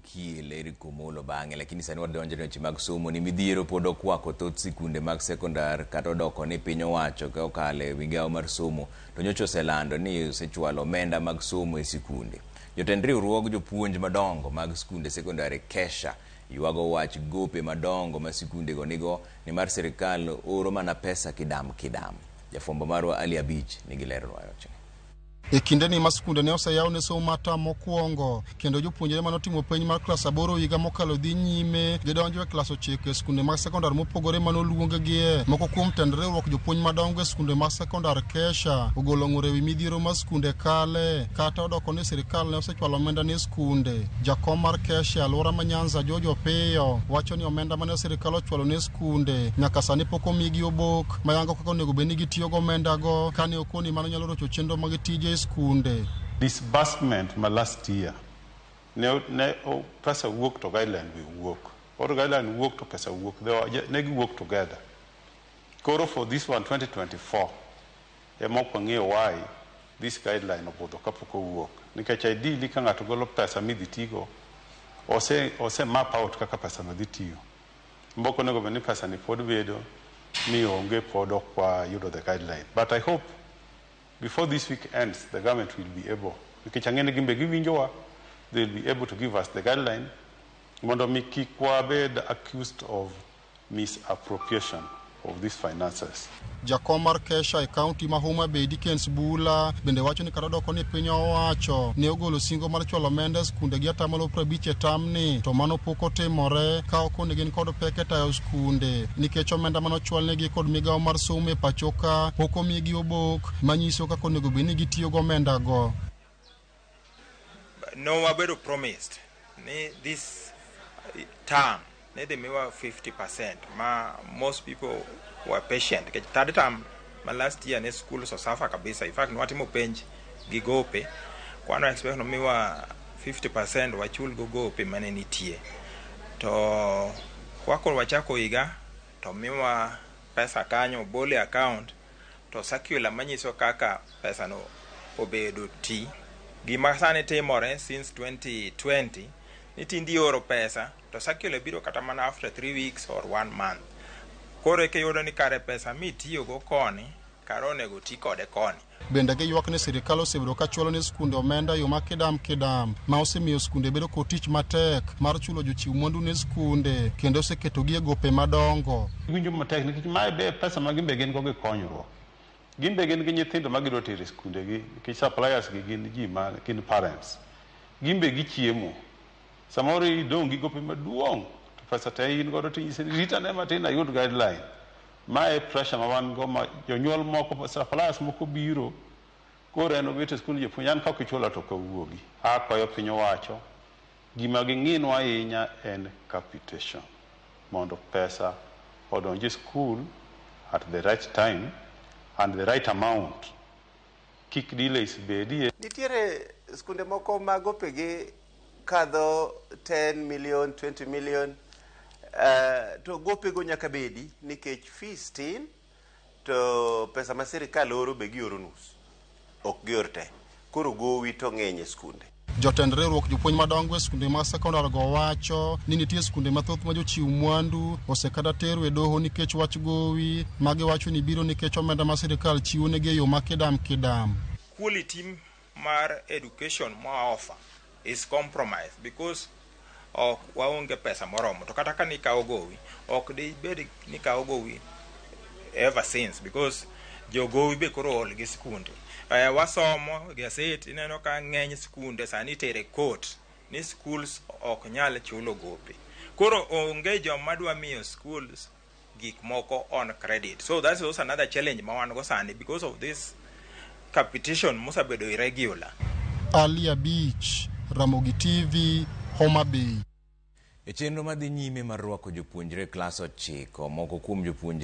Okiel Eric Omolo bang'e, lakini sani wadonjo e weche mag somo ni midhiero pod okwako thoth sikunde mag sekondar kata odoko ni piny owacho ka okalo e migawo mar somo to nyocha oselando ni osechwalo omenda mag somo e sikunde. Jotend riwruog jopuonj madongo mag sikunde sekondar e KESSHA ywago wach gope madongo ma sikundego nigo nimar sirkal oro mana pesa kidam kidam. Jafwambo marwa Ali Abich nigi ler wachni. E kindeni ma skunde ne oseyaw ne somo mar tam mokwongo kendo jopuonjre manotimo penj mar klas 8 higa mokalo dhi nyime gidonjo e klas 9 e skunde mag sekondar mopogore manoluonggie. Moko kuom tend riwruok jopuonj madongo e skunde mag sekondar KESSHA ogolo ng'ur ewi midhiero ma skunde kale kata odoko ni sirkal ne osechwalo omenda ne skunde. Jakom mar KESSHA e alwora ma Nyanza George Opiyo wacho ni omenda mane sirkal ochwalo ne skunde nyaka sani pok omigi obok mayango kaka onego bed ni gitiyo gi omendago kane okoni mano nyalo rocho chenro mag tije e skunde. Disbursement ma last year ne pesa wuok to guideline be wuok, or guideline wuok to pesa wuok, ne giwuok together. Koro for this one, 2024, ema ok wang'eyo why this guideline obudho kapok owuok, nikech ideally ka ng'ato golo pesa midhi tigo, ose map out kaka pesa no dhi tiyo. Mbok onego bed ni pesa ni pod bedo ni onge, pod ok wayudo the guideline, but I hope before this week ends the government will be able, nikech ang'e ni gin be giwinjowa, they will be able to give us the guideline mondo mi kik wabed accused of misappropriation of these finances. Jakom mar KESSHA e kaunti ma Homa Bay Dickens Bula bende wacho ni kata odoko ni piny owacho ne ogolo singo mar chwalo omenda e skunde gi 50% e tamni, to mano pok otimore ka okoni gin kod pek e tayo skunde nikech omenda manochwalnegi kod migawo mar somo e pacho ka pok omigi obok manyiso kaka onego bed ni gitiyo gi omendago. No wabedo promised ni this term ne dhi miwa 50%, ma most people were patient nikech third term ma last year ne schools osuffer kabisa. In fact, nwatimo penj gi gope kwano expect nomiwa 50% wachul go gope mane nitie, to kwakoro wachako higa to miwa pesa kanyo bole account to circular manyiso kaka pesa no obedo ti. Gima sani timore since 2020 ni tinde ioro pesa to circular biro kata mana after 3 weeks or one month. Koro eka iyudo ni kare pesa mitiyogo koni kare onego ti kode koni. Bende giywak ni sirkal osebedo ka chwalo ne skunde omenda e yo ma kidam kidam ma osemiyo skunde bedo kod tich matek mar chulo jochiw mwandu ne skunde kendo oseketogi e gope madongo. Winjo matek nikech mae be pesa ma gin be gin go gi konyruok. Gin be gin gi nyithindo ma gidwa tero e skundegi, nikech suppliers gi gin ji ma gin parents. Gin be gichiemo. Samoro idong' gi gope maduong' to pesa te in godo tinyise ni rit ane matin ayud guideline. Mae pressure ma wan go ma jonyuol moko, suppliers moko biro koro en obet e skul, "Japuonj, an ka ok ichula to ok awuogi." Akwayo piny owacho gima ging'inwa ahinya en capitation mondo pesa odonj e skul at the right time and the right amount, kik delays bedie. Nitiere skunde moko ma gopegi kadho 10 million, 20 million, to gopego nyaka bedi nikech fees tin to pesa ma sirikal oro be gioro nus, ok gior te, koro gowi to ng'eny e skunde. Jotend riwruok jopuonj madongo e skunde mag sekondar go wacho ni nitie skunde mathoth ma jochiw mwandu osekata tero e doho nikech wach gowi ma giwacho ni biro nikech omenda ma sirikal chiwo negi e yo ma kidam kidam. Quality mar education ma offer is compromised because ok waonge pesa moromo, to kata ka nikawo gowi ok dibed ni kawo gowi ever since because jogowi be koro ol gi skunde. Wasomo gaset, ineno ka ng'eny skunde sani itere court ni schools ok nyal chulo gope. Koro onge joma dwa miyo schools gik moko on credit, so that's also another challenge ma wan go sani because of this capitation mosebedo irregular. Ali Abich, Ramogi TV, Homa Bay. E chenro madhi nyime mar rwako jopuonjre e klas 9, moko kuom jopuonjre